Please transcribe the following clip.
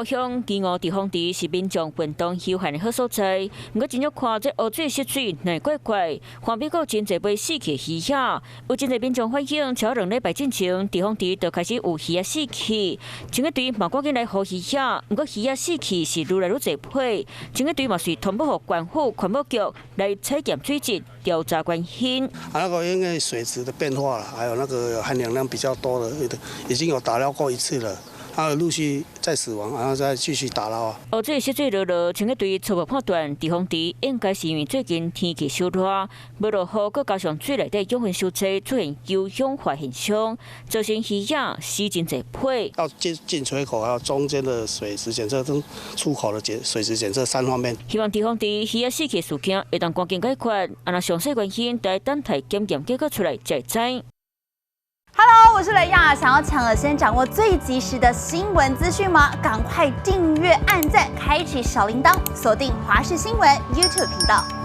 埔鄉基湖滯洪池是民眾運動休閒的好所在，毋過真少看這污水濕水內怪怪，旁邊閣有真濟尾死去魚仔，有真濟民眾反映，超2禮拜進前，滯洪池就開始有魚仔死去，清潔隊嘛趕緊來護魚仔，毋過魚仔死去是愈來愈濟批，清潔隊嘛是通報予縣府環保局來採驗水質調查關心。啊，那個因為水質的變化啦，還有那個含氧量比較多的，已經有打撈過一次了。啊，陸續再死亡，然後再繼續打撈啊。污水濕水落落，清潔隊初步判斷，滯洪池應該是因為最近天氣燒熱，無落雨，閣加上水內底養分傷濟，出現優氧化現象，造成魚仔死真濟批。要進進水口，還有中間的水質檢測跟出口的水質檢測三方面。希望滯洪池魚仔死去事件會當趕緊解決，啊若詳細原因，得等待檢驗結果出來才會知。 Hello，我是雷亞，想要搶先掌握最及時的新聞資訊嗎？趕快訂閱、按讚、開啟小鈴鐺，鎖定華視新聞 YouTube 頻道。